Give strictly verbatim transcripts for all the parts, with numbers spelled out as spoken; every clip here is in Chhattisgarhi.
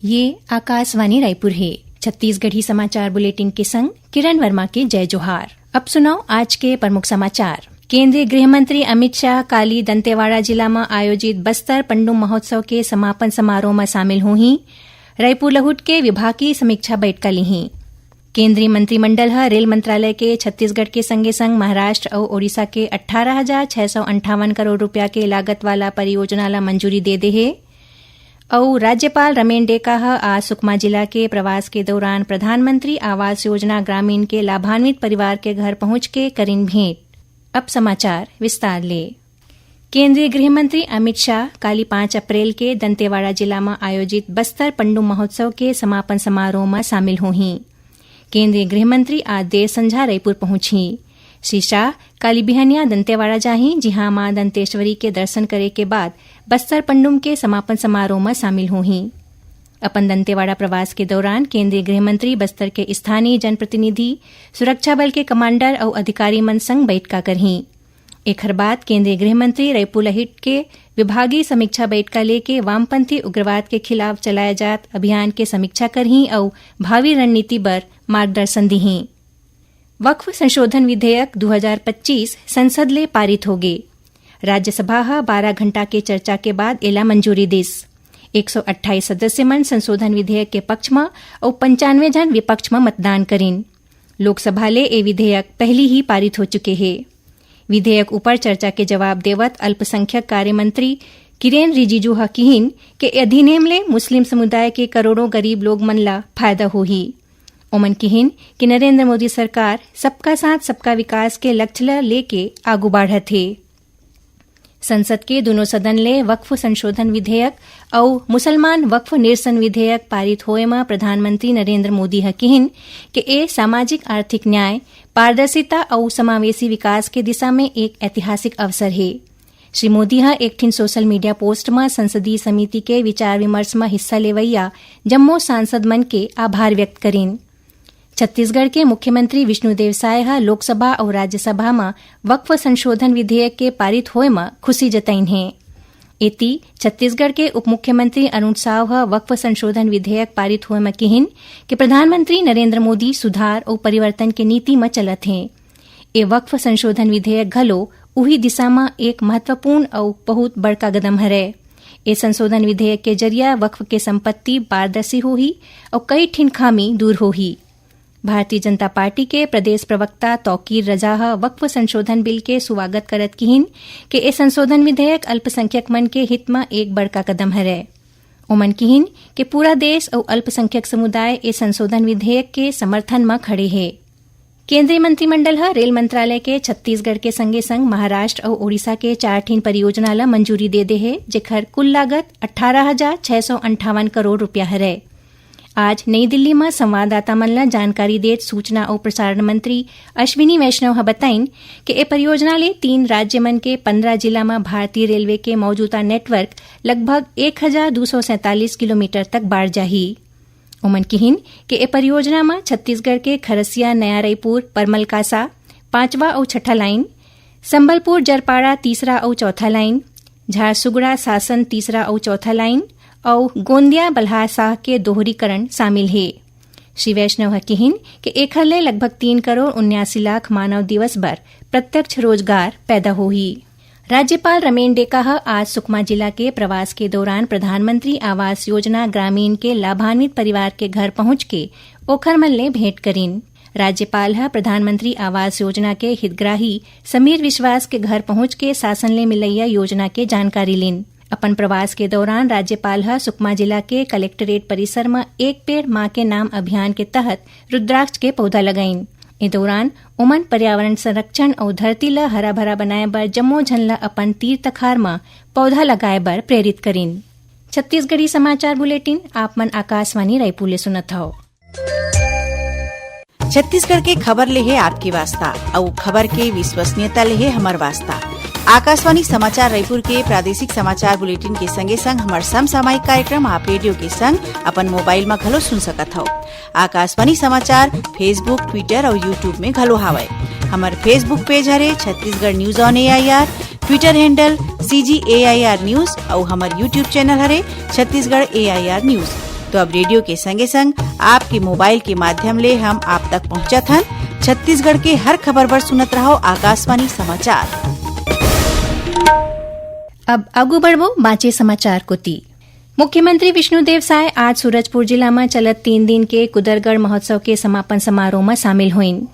ये आकाशवाणी रायपुर हे। छत्तीसगढ़ी समाचार बुलेटिन के संग किरण वर्मा के जय जोहार। अब सुनव आज के प्रमुख समाचार। केंद्रीय गृह मंत्री अमित शाह काली दंतेवाड़ा जिला म आयोजित बस्तर पंडुम महोत्सव के समापन समारोह म शामिल होही। रायपुर लहुट के विभागीय समीक्षा बैठका लिही। केंद्रीय मंत्रिमंडल ह रेल मंत्रालय के छत्तीसगढ़ के संगे संग महाराष्ट्र अउ ओडिशा के अट्ठारह हजार छह सौ अंठावन करोड़ रुपया के लागत वाला परियोजना ल मंजूरी दे दे हे। अउ राज्यपाल रमेन डेका ह आज सुकमा जिला के प्रवास के दौरान प्रधानमंत्री आवास योजना ग्रामीण के लाभान्वित परिवार के घर पहुंच के करिन भेंट। अब समाचार विस्तार ले। केंद्रीय गृह मंत्री अमित शाह काली पाँच अप्रैल के दंतेवाड़ा जिला म आयोजित बस्तर पंडुम महोत्सव के समापन समारोह म शामिल होही। केंद्रीय गृह मंत्री आज देर संझा रायपुर पहुंचही। श्री शाह काली बिहनिया दंतेवाड़ा जाही, जिहां मां दंतेश्वरी के दर्शन करे के बाद बस्तर पंडुम के समापन समारोह म शामिल होही। अपन दंतेवाड़ा प्रवास के दौरान केंद्रीय गृह मंत्री बस्तर के स्थानीय जनप्रतिनिधि, सुरक्षा बल के कमांडर अउ अधिकारी मन संग बैठका करही। एखर बाद केंद्रीय गृह मंत्री रायपुर लहिट के विभागीय समीक्षा बैठका लेके वामपंथी उग्रवाद के खिलाफ चलाए जात अभियान के समीक्षा करही अउ भावी रणनीति बर मार्गदर्शन दिही। वक्फ संशोधन विधेयक दू हजार पच्चीस संसद ले पारित होगे। राज्यसभा ह बारह घंटा के चर्चा के बाद एला मंजूरी दिस। एक सौ अट्ठाईस सदस्य मन संशोधन विधेयक के पक्ष म अउ पंचानवे झन विपक्ष म मतदान करिन। लोकसभा ले ए विधेयक पहिली ही पारित हो चुके हे। विधेयक ऊपर चर्चा के जवाब देवत अल्पसंख्यक कार्य मंत्री किरेन रिजिजू ह किहिन के अधिनियम ले मुस्लिम समुदाय के करोड़ों गरीब लोग मन ला फायदा होही। ओमन किहिन कि नरेंद्र मोदी सरकार सबका साथ सबका विकास के लक्ष्य ल लेके आगू बाढ़त हे। संसद के दुनों सदन ले वक्फ संशोधन विधेयक अउ मुसलमान वक्फ निरसन विधेयक पारित होए म प्रधानमंत्री नरेंद्र मोदी ह किहिन के ए सामाजिक आर्थिक न्याय, पारदर्शिता अउ समावेशी विकास के दिशा में एक ऐतिहासिक अवसर हे। श्री मोदी ह एक ठिन सोशल मीडिया पोस्ट म संसदीय समिति के विचार विमर्श म हिस्सा लेवइया जम्मो सांसद मन के आभार व्यक्त करिन। छत्तीसगढ़ के मुख्यमंत्री विष्णुदेव साय ह लोकसभा अउ राज्यसभा म वक्फ संशोधन विधेयक के पारित होए म खुशी जतइन हे। एती, छत्तीसगढ़ के उप मुख्यमंत्री अरुण साव ह वक्फ संशोधन विधेयक पारित होए म किहिन कि प्रधानमंत्री नरेंद्र मोदी सुधार अउ परिवर्तन के नीति म चलत हे। ए वक्फ संशोधन विधेयक घलो उही दिशा म एक महत्वपूर्ण अउ बहुत बड़का कदम हरय। ए संशोधन विधेयक के जरिया वक्फ के संपत्ति पारदर्शी होही अउ कई ठिन खामी दूर होही। भारतीय जनता पार्टी के प्रदेश प्रवक्ता तौकीर रजा ह वक्फ संशोधन बिल के सुवागत करत किहिन के ए संशोधन विधेयक अल्पसंख्यक मन के हित म एक बड़का कदम हरय। ओमन किहिन के पूरा देश अउ अल्पसंख्यक समुदाय ए संशोधन विधेयक के समर्थन म खड़े हे। केंद्रीय मंत्रिमंडल ह रेल मंत्रालय के छत्तीसगढ़ के संगे संग महाराष्ट्र अउ ओडिशा के चार ठिन परियोजना ल मंजूरी दे दे हे, जेखर कुल लागत अट्ठारह हजार छह सौ अंठावन करोड़ रुपया हरय। आज नई दिल्ली म संवाददाता मन ल जानकारी देत सूचना अउ प्रसारण मंत्री अश्विनी वैष्णव ह बताइन कि ए परियोजना ले तीन राज्य मन के पंद्रह जिला म भारतीय रेलवे के मौजूदा नेटवर्क लगभग एक हजार दू सौ सैंतालीस किलोमीटर तक बाढ़ जाही। ओमन किहिन कि ए परियोजना म छत्तीसगढ़ के खरसिया नया रईपुर परमलकासा पांचवा अउ छठा लाइन, संबलपुर जरपाड़ा तीसरा अउ चौथा लाइन, झारसुगड़ा सासन तीसरा अउ चौथा लाइन अउ गोंदिया बल्हारसाह के दोहरीकरण शामिल हे। श्री वैष्णव ह किहिन कि एखर ले लगभग तीन करोड़ उन्यासी लाख मानव दिवस बर प्रत्यक्ष रोजगार पैदा होही। राज्यपाल रमेन डेका ह आज सुकमा जिला के प्रवास के दौरान प्रधानमंत्री आवास योजना ग्रामीण के लाभान्वित परिवार के घर पहुंच के ओखर मन ले भेंट करिन। राज्यपाल ह प्रधानमंत्री आवास योजना के हितग्राही समीर विश्वास के घर पहुंच के शासन ले मिलइया योजना के जानकारी लिन। अपन प्रवास के दौरान राज्यपाल ह सुकमा जिला के कलेक्टोरेट परिसर म एक पेड़ मां के नाम अभियान के तहत रुद्राक्ष के पौधा लगाइन। ए दौरान ओमन पर्यावरण संरक्षण अउ धरती ल हरा भरा बनाए बर जम्मो झन ल अपन तीर तखार म पौधा लगाए बर प्रेरित करिन। छत्तीसगढ़ी समाचार बुलेटिन आप मन आकाशवाणी रायपुर ले सुनत हव। छत्तीसगढ़ के खबर ले हे आपके वास्ता, अउ खबर के विश्वसनीयता ले हे हमर वास्ता। आकाशवाणी समाचार रायपुर के प्रादेशिक समाचार बुलेटिन के संगे संग हमर समसामयिक कार्यक्रम आप रेडियो के संग अपन मोबाइल म घलो सुन सकत हव। आकाशवाणी समाचार Facebook, Twitter अउ YouTube में घलो हावय। हमर Facebook पेज हरे Chhattisgarh news on AIR, Twitter handle CG AIR news अउ हमर YouTube चैनल हरे छत्तीसगढ़ एआईआर न्यूज। तो अब रेडियो के संगे संग आपके मोबाइल के माध्यम ले हम आप तक पहुंचत हन। छत्तीसगढ़ के हर खबर बर सुनत रहव आकाशवाणी समाचार। अब आगू बढ़बो बांचे समाचार कोति। मुख्यमंत्री विष्णुदेव साय आज सूरजपुर जिला म चलत तीन दिन के कुदरगढ़ महोत्सव के समापन समारोह म शामिल होइन।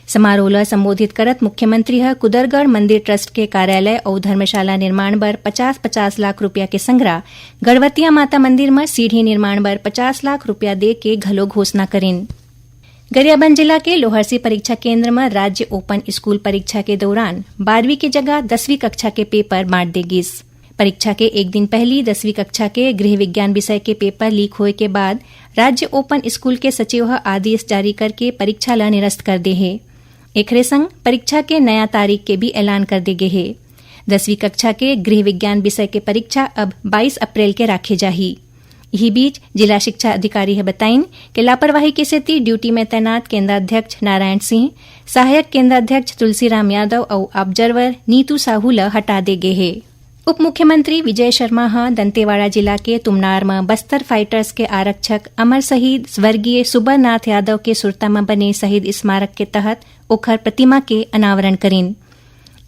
समारोह ल संबोधित करत मुख्यमंत्री ह कुदरगढ़ मंदिर ट्रस्ट के कार्यालय अउ धर्मशाला निर्माण बर पचास पचास लाख रुपया के संघरा गढ़वतिया माता मंदिर म सीढ़ी निर्माण बर पचास लाख रुपया दे के घलो घोषणा करिन। गरियाबंद जिला के लोहरसी परीक्षा केंद्र म राज्य ओपन स्कूल परीक्षा के दौरान बारहवीं के जगह दसवीं कक्षा के पेपर बांट दे गिस। परीक्षा के एक दिन पहली दसवीं कक्षा के गृह विज्ञान विषय के पेपर लीक होए के बाद राज्य ओपन स्कूल के सचिव ह आदेश जारी करके परीक्षा ल निरस्त कर दे हे। एखरे संग परीक्षा के नया तारीख के भी ऐलान कर दे गे हे। दसवीं कक्षा के गृह विज्ञान विषय के परीक्षा अब बाईस अप्रैल के राखे जाही। इही बीच जिला शिक्षा अधिकारी ह बताइन कि लापरवाही के सेती ड्यूटी में तैनात केंद्राध्यक्ष नारायण सिंह, सहायक केंद्राध्यक्ष तुलसीराम यादव अउ ऑब्जर्वर नीतू साहू ल हटा दे गे हे। उप मुख्यमंत्री विजय शर्मा ह दंतेवाड़ा जिला के तुमनार म बस्तर फाइटर्स के आरक्षक अमर शहीद स्वर्गीय सुबरनाथ यादव के सुरता म बने शहीद स्मारक के तहत ओखर प्रतिमा के अनावरण करिन।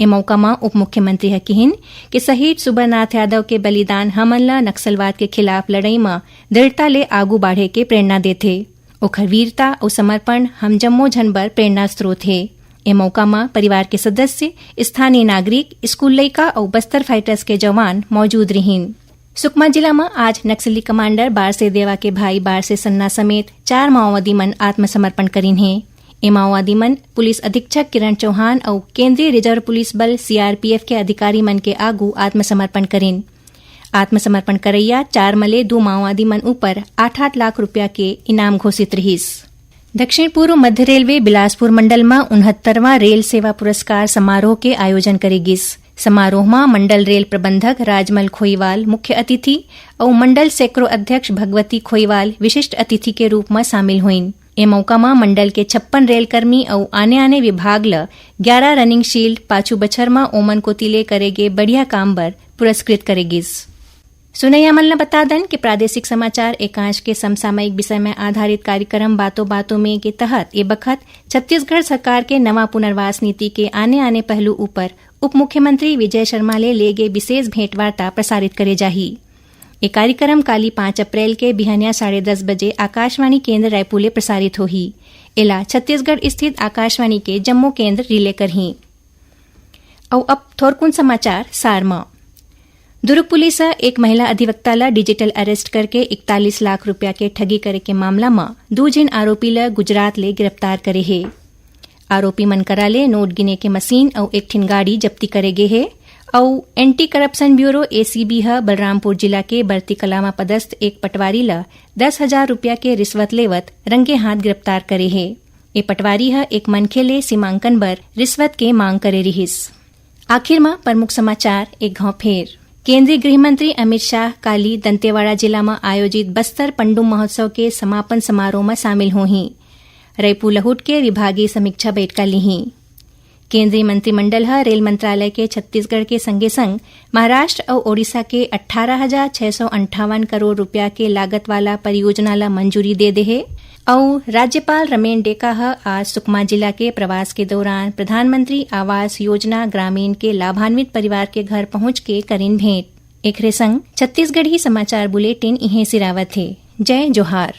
ए मौका म उप मुख्यमंत्री ह किहिन कि शहीद सुबरनाथ यादव के बलिदान हमन ल नक्सलवाद के खिलाफ लड़ई म दृढ़ता ले आगू बाढ़े के प्रेरणा देथे। ओखर वीरता अउ समर्पण हम जम्मो झन बर प्रेरणा स्रोत हे। ए मौका म परिवार के सदस्य, स्थानीय नागरिक, स्कूल लइका अउ बस्तर फाइटर्स के जवान मौजूद रिहिन। सुकमा जिला म आज नक्सली कमांडर बारसे देवा के भाई बारसे सन्ना समेत चार माओवादी मन आत्मसमर्पण करिन हे। ए माओवादी मन पुलिस अधीक्षक किरण चौहान अउ केंद्रीय रिजर्व पुलिस बल सीआरपीएफ के अधिकारी मन के आगू आत्मसमर्पण करिन। आत्मसमर्पण करैया चार म ले दू माओवादी मन ऊपर आठ आठ लाख रुपया के इनाम घोषित रिहिस। दक्षिण पूर्व मध्य रेलवे बिलासपुर मंडल म उनहत्तरवां रेल सेवा पुरस्कार समारोह के आयोजन करे गिस। समारोह म मंडल रेल प्रबंधक राजमल खोईवाल मुख्य अतिथि अउ मंडल सैक्रो अध्यक्ष भगवती खोईवाल विशिष्ट अतिथि के रूप म शामिल होइन। ए मौका म मंडल के छप्पन रेलकर्मी अउ आने-आने विभाग ल ग्यारा रनिंग शील्ड, पाछू बछर म ओमन कोति ले करे गे बढ़िया काम बर पुरस्कृत करे गिस। सुनैया मन ल बता दन कि प्रादेशिक समाचार एकांश के समसामयिक विषय में आधारित कार्यक्रम बातों बातों में के तहत ए बखत छत्तीसगढ़ सरकार के नवा पुनर्वास नीति के आने-आने पहलू ऊपर उप मुख्यमंत्री विजय शर्मा ले ले गे विशेष भेंटवार्ता प्रसारित करे जाही। ए कार्यक्रम काली पाँच अप्रैल के बिहनिया साढ़े दस बजे आकाशवाणी केंद्र रायपुर ले प्रसारित होही। एला छत्तीसगढ़ स्थित आकाशवाणी के जम्मो केंद्र रिले करही। अउ अब थोरकुन समाचार सार म। दुर्ग पुलिस ह एक महिला अधिवक्ता ल डिजिटल अरेस्ट करके इकतालीस लाख रुपया के ठगी करे के मामला म दू झिन आरोपी ल गुजरात ले गिरफ्तार करे हे। आरोपी मन करा ले नोट गिने के मशीन अउ एक ठिन गाड़ी जब्ती करे गे हे। अउ एंटी करप्शन ब्यूरो, एसीबी, ह बलरामपुर जिला के बरती कला म पदस्थ एक पटवारी ल दस हजार रुपया के रिश्वत लेवत रंगे हाथ गिरफ्तार करे हे। ए पटवारी ह एक मनखे ले सीमांकन बर रिश्वत के मांग करे रिहिस। आखिर म प्रमुख समाचार एक घाव फेर। केंद्रीय गृह मंत्री अमित शाह काली दंतेवाड़ा जिला म आयोजित बस्तर पंडुम महोत्सव के समापन समारोह म शामिल होही। रईपुर लहुट के विभागीय समीक्षा बैठका लिही। केंद्रीय मंत्रिमंडल ह रेल मंत्रालय के छत्तीसगढ़ के संगे-संग महाराष्ट्र अउ ओडिशा के अट्ठारह हजार छह सौ अंठावन करोड़ रुपया के लागत वाला परियोजना ल मंजूरी दे दे हे। अउ राज्यपाल रमेन डेका ह आज सुकमा जिला के प्रवास के दौरान प्रधानमंत्री आवास योजना ग्रामीण के लाभान्वित परिवार के घर पहुंच के करिन भेंट। एखरे संग छत्तीसगढ़ी समाचार बुलेटिन इहें सिरावत हे। जय जोहार।